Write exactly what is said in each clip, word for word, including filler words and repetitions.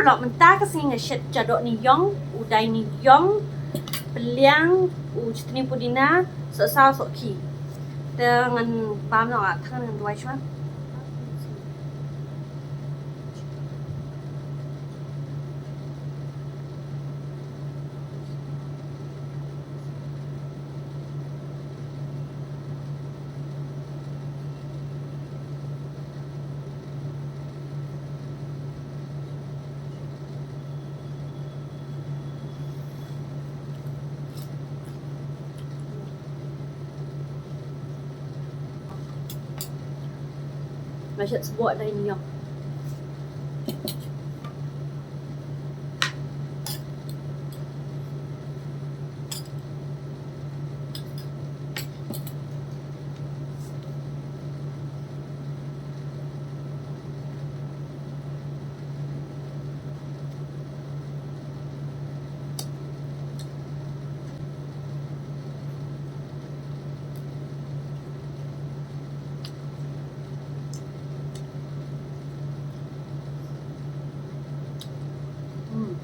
Mynta ka sngi nga shet jadoh niong, u dai niong, pynliang, u chutney pudina, sohsaw sohkhie. Te ngan bam noh, tang ngan duwai shuwa. Nga shet sboh dai niong. Hmm.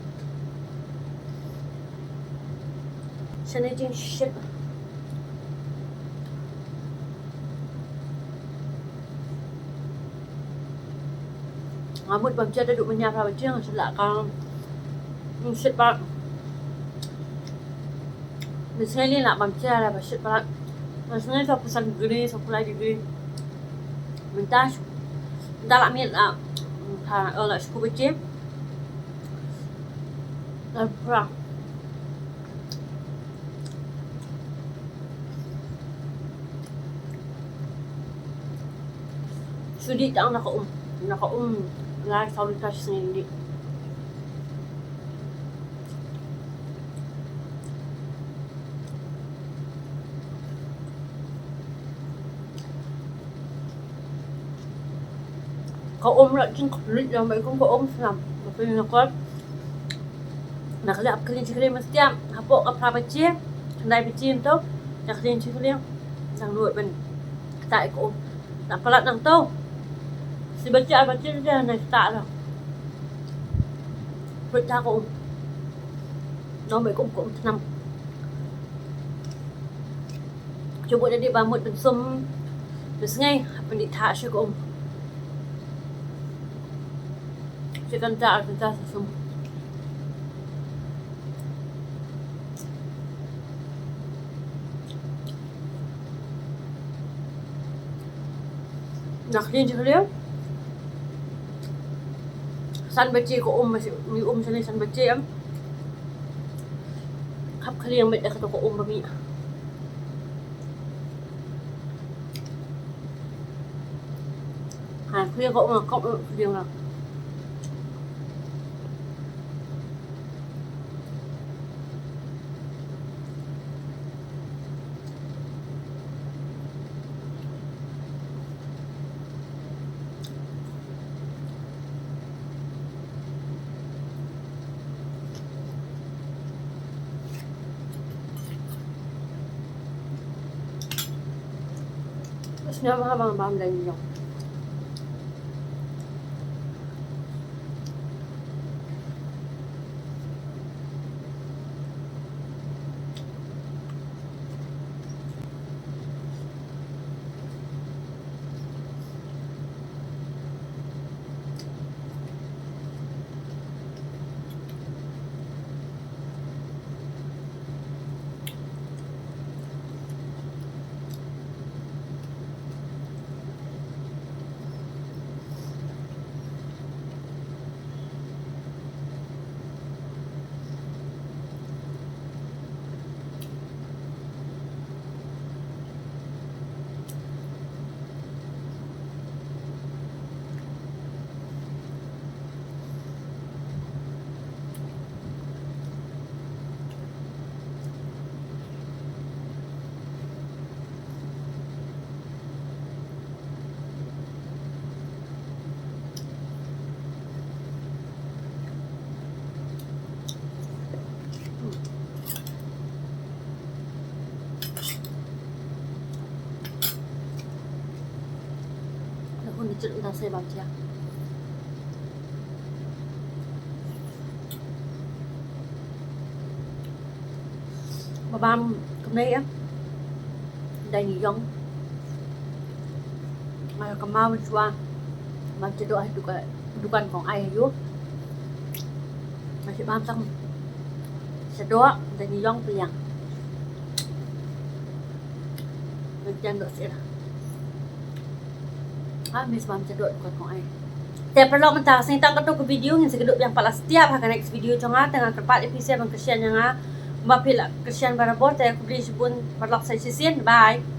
Shane jingshit. Nga mut ban pynjah da duh mynta, phra baje nga shu lah ka, hmm, shit palat. Mynsngi lei lah ban pynjah da ba shit palat. Mynsngi sawphew san degree, sawphew lai degree. Mynta, mynta lah miet lah, hmm, ha, oh, lah shiphew baje. Lah phra. Shu dih tang na ka um, na ka um, lai saw liter shi sngi dih. Ka um la jingkhlieh, long ba kum ka um snam. Ba phi na kot. Na khlieh, hap khlieh shi khlieh mynstep. Hapoh ka phra baje, khyndai baje nangto, na khlieh shi khlieh. Nang nud ban ktah ka um. Na palat nangto. Shi baje, ar baje, na ktah la. Khlieh ta ka um. Long ba kum ka um snam. Shu buh da dih ba mut ban sum. Mynsngi hap ban dih thah shuh ka um. Shi kynta, ar kynta sa sum. Na khlieh shi khlieh. San baje ka um, ngi um shane san baje em. Hap khlieh met da kato ka um ba mih. Ha, khlieh ka um, ka um khlieh la. Sngewbha ba nga bam da ïing. Hun ni chut nda se bang chia. Bam kumne ïa. Dang ïong. Mar ka ma mynshuwa. Bam shadoh ha dukan, dukan kong ai ïa u. Nga shu bam tang shadoh, dang ïong pyrshang. Ngan jan doh sih. Ha, miss bam shadoh dukan kong ai. Te paralok mynta sngewtang katto ka video, ngin sa ïakynduh biang pat la step ha ka next video jong nga. Te nga kyrpad ïa phi seh ban kyrshan ïa nga. Kumba phi la kyrshan barabor, te khublei shibun paralok sa shisien. Bye.